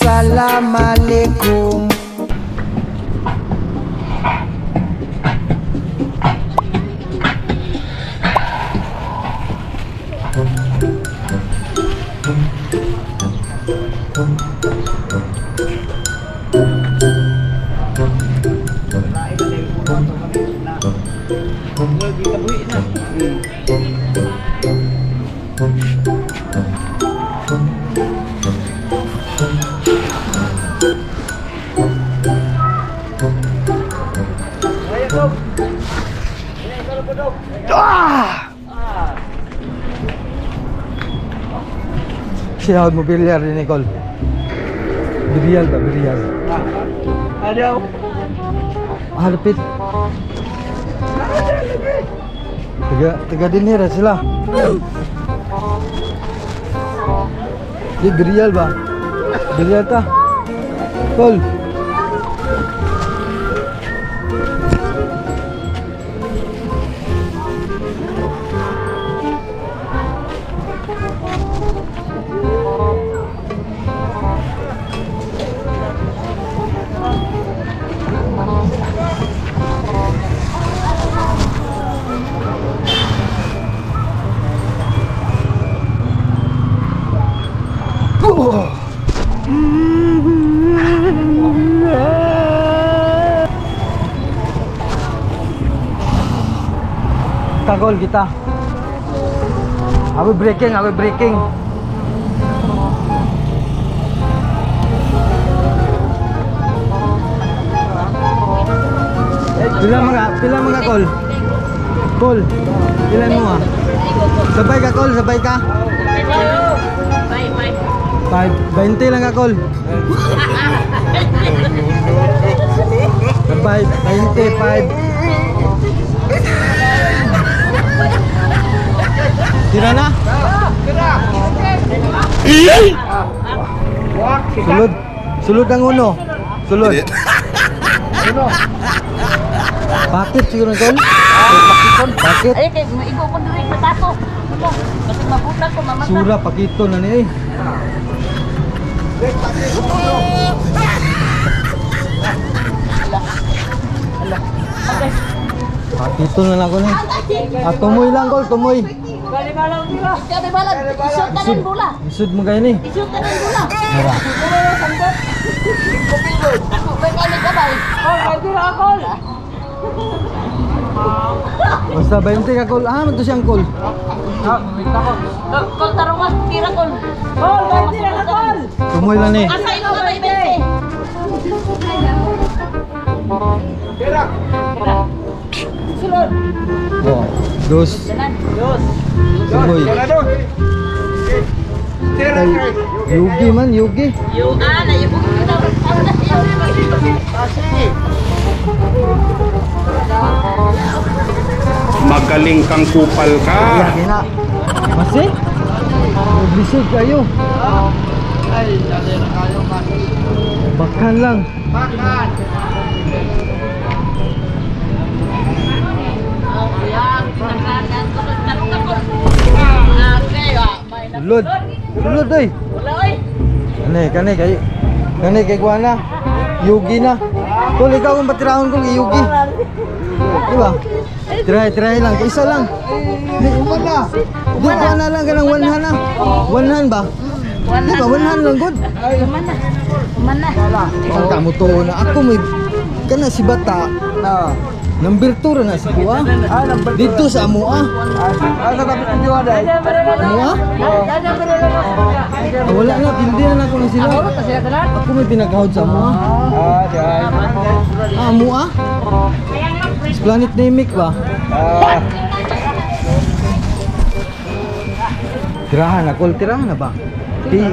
Assalamualaikum. Siya mo bilyar ni Nicole. Biryal ba? Biryal. Ano? Ah, lupit. Taga dinhira sila. Di biryal ba? Biryal ta. Col. Kagol kita. Aku breaking, aku breaking. Pila mga kol? Kol. Pila mo ah? Sabay ka kol, sabay ka. 5, 20 lang ka kol. 5, 25. Tira na? Tira. Sulod. Sulod ang uno. Sulod. Bakit siguro kol? Bakit? Ay, kay maigo ko diri patato. Kasi mabuta ko mamata. Sura pakito na ni eh. Pakito na lang ko ni. Ah, tumoy lang kol, tumoy. Isod ka ng bula. Isod mo kayo ni. Isod ka ng bula. Mura. Ako ba kami kabay? Basta 20 ka kol. Ah, man to siyang kol. Kol tarungan, tira kol. Kol, tira ka kol. Tumoy lang ni. Asa ilo ka 20? Tira. Sulod. Oh, dos. Dos. Tumoy. Yugi man, yugi. Ah, nayubog kita. Magaling kang kupal ka. Lagi na. Masi? Bisig kayo. Ay, dali na kayo masi. Bakan lang. Bakan. Sulod. Sulod oy. Kani, kani kay. Kani kay kuana. Yugi na. Kul ikaw ang batirahon kol yugi. Di ba? Try, try lang. Isa lang. Di, uman na. Di, kuana lang kanang one hand na. One hand ba? Di ba? One hand lang good. Uman na. Uman na. Ang kamo to na. Ako may kana si bata. Number 2 na si kuha. Dito sa amoa. Amoa? Wala na, pindi na ako na sila. Ako may pinagahod sa amoa. Ah, amoa? Planet Namek ba? Tirahan ako, tirahan na ba? Di.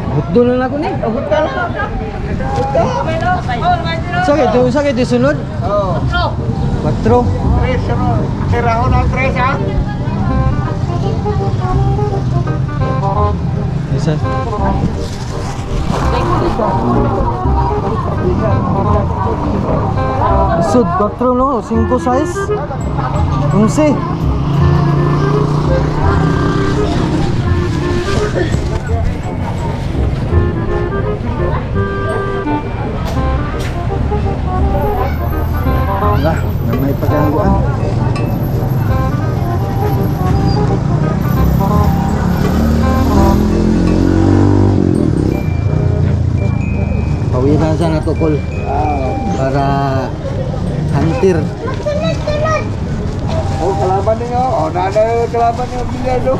Hutdo na ako ni. Sa kay sunod? Oo. 4. Tres, tirahon ang tres ha. Isa. Sud 4 no, 5 size. 11. Isa na to kol. Para hunter. Oh, kalaban ninyo. Oh, nanay kalaban ninyo bilyardo.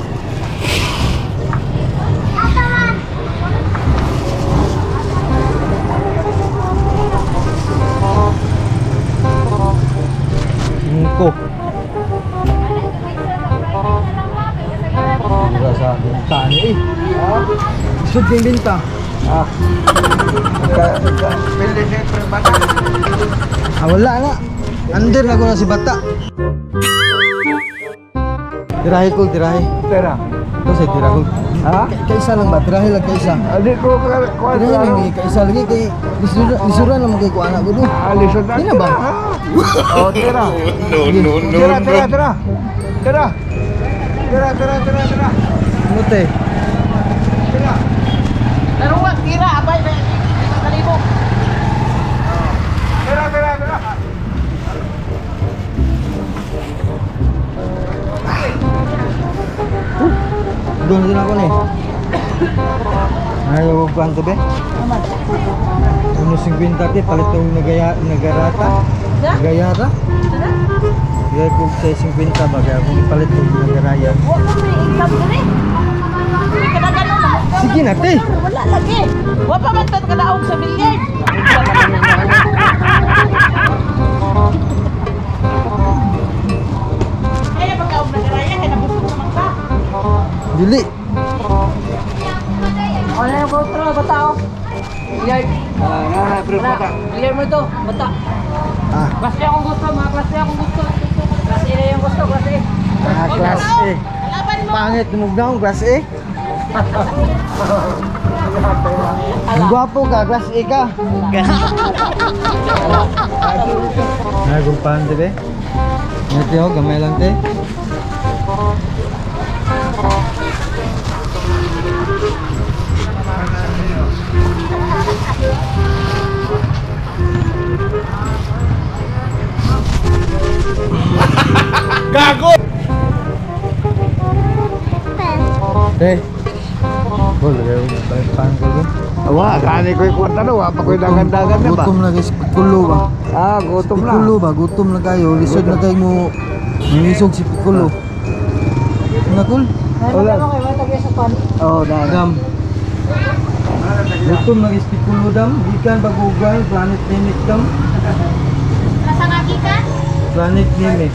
Singko. Wala sa binta ni eh. Isod yung binta. Ah. Pili siyempre bata. Ah, wala na. Under na ko na si bata. Tirahe ko, tirahe. Tira. Ito sa tira ko. Ha? Kaisa lang ba? Tirahe lang kaisa. Adi ko kuan. Tirahe lang eh, kaisa lagi kay lisura, lisura naman kay kuana ko do. Ah, lisod na. Di na ba? Oh, tira. No, no, no, Tira, tira, no. tira. Tira. Tira, tira, tira, tira. Ano te? Tira. Laruan, tira, abay, may kalibo. Tira, tira, tira. Doon din ako ni. Ayaw ko kwanto be? 1.50 te, palit og nagaya nagarata. Nagayara. Gaya ko sa 50 ba kaya kung ipalit og nagaraya. Wa ko may income diri. Sige na te. Wala lagi. Wa pa man tan kadaog sa bilyard. Kaya pagkaog nagaraya kay nabusog naman ka. Dili. Wala yung control, bata oh. Bilyard. Ah, na, pre, bata. Bilyard mo ito, bata. Ah, Klase akong gusto, mga klase akong gusto. Klase A yung gusto, klase A. ah class A. Kalaban mo. Pangit mo daw class A. Ang gwapo ka, class A ka. Nagulpahan te be. Ngati oh, gamay lang te. Gago! Te. Bol, pan ko. Awa, gani ko yung kwarta no, wa pa ko'y dagan-dagan na ba? Gutom na guys, Piccolo ba? Ah, gutom na. Piccolo ba? Gutom na kayo. Lisod na kayo mo. Mangisog si Piccolo. Ano kul? Wala. Oh, na. Dam. Gutom na guys, Piccolo dam. Gikan ba Google, Planet Namek dam. Planet Namek.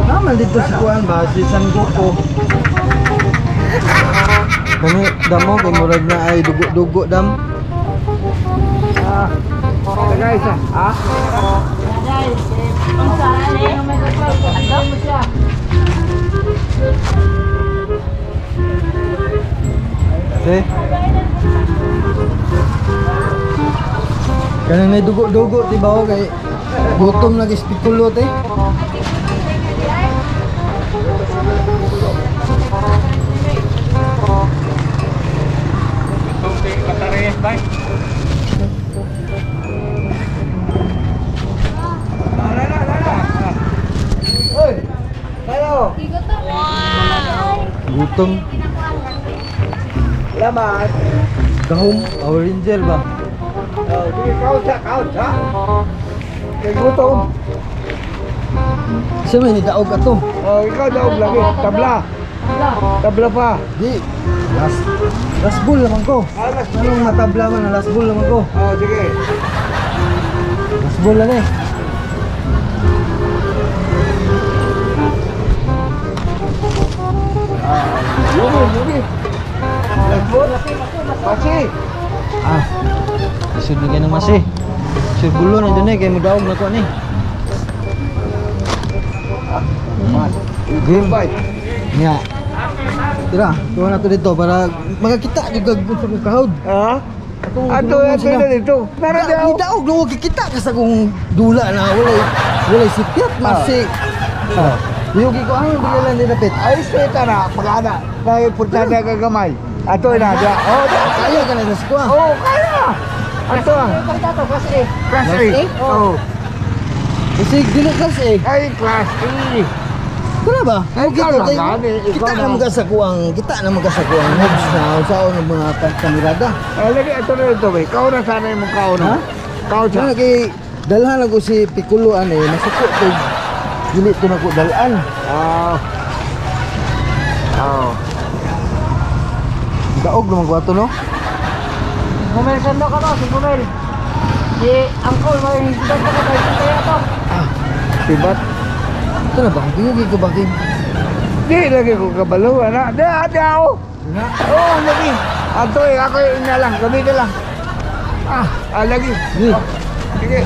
Naman dito si Kuan ba? Si San Goku. Kani damo kay murag na ay dugo-dugo dam. Ah. Taga isa. Ah? Te. Kanang may dugo-dugo ti ba kay gutom na guys Piccolo te. Oy. Tayo. Gutom. Lamat. Gahom, Power Ranger ba? Oh, sige, count ha, count ha. Kay gutom. Siya may nidaog ato. Oh, ikaw daog lagi. Tabla. Tabla pa. Di. Last ball naman ko. Ah, last Anong matabla man, last ball naman ko. Oh, sige. Last ball lang eh. Yuri, yuri. Last ball. Pasi. Ah. Isod na kayo ng masi. Sir bulo na dun eh, kaya mudaog na ko ni. Game. Bye. Nga. Tira, tuwa na to dito para makakita yung gusto kong kahod. Ha? Ato, ato na dito. Meron Ni daw. daog no kikita ka sa kung dula na walay sipyat masi. Ah. Yugi ko ang bigla lang dinapit. Ay, seta na. Pag-ana. Dahil punta na gagamay. Ato na. Dia. Oh, dia. Kaya ka na sa skuha. Oh, kaya. Ato ah. Klase A. Class A. Oh. Kasi dili class A. Ay, class A. Wala ba? Ay, Okay, ikaw ko lang tayo. gani, ikaw Kita na. na mga sa kuang, kita na mga sa kuang moves na usaon ng mga kamirada. Ay, lagi, ato na ito. Ikaw na sana yung mukha na. Ha? Tao siya. Ano kay dalhan ako si Piccolo ani, masuko to. Dili to nako dalan. Ah. Ah. Daog naman ko ato no. Gumel sando ka to, si Gumel. Si Angkol, may sibat ka kay kaya to. Ah, Sibat. ito na ba? Yugi ko ba kay? Di lagi ko kabalo ana. Di ate ako. Na. Oh, lagi. Ato eh, ako ina lang, gabi na lang. Ah, ah lagi. Sige. Sige.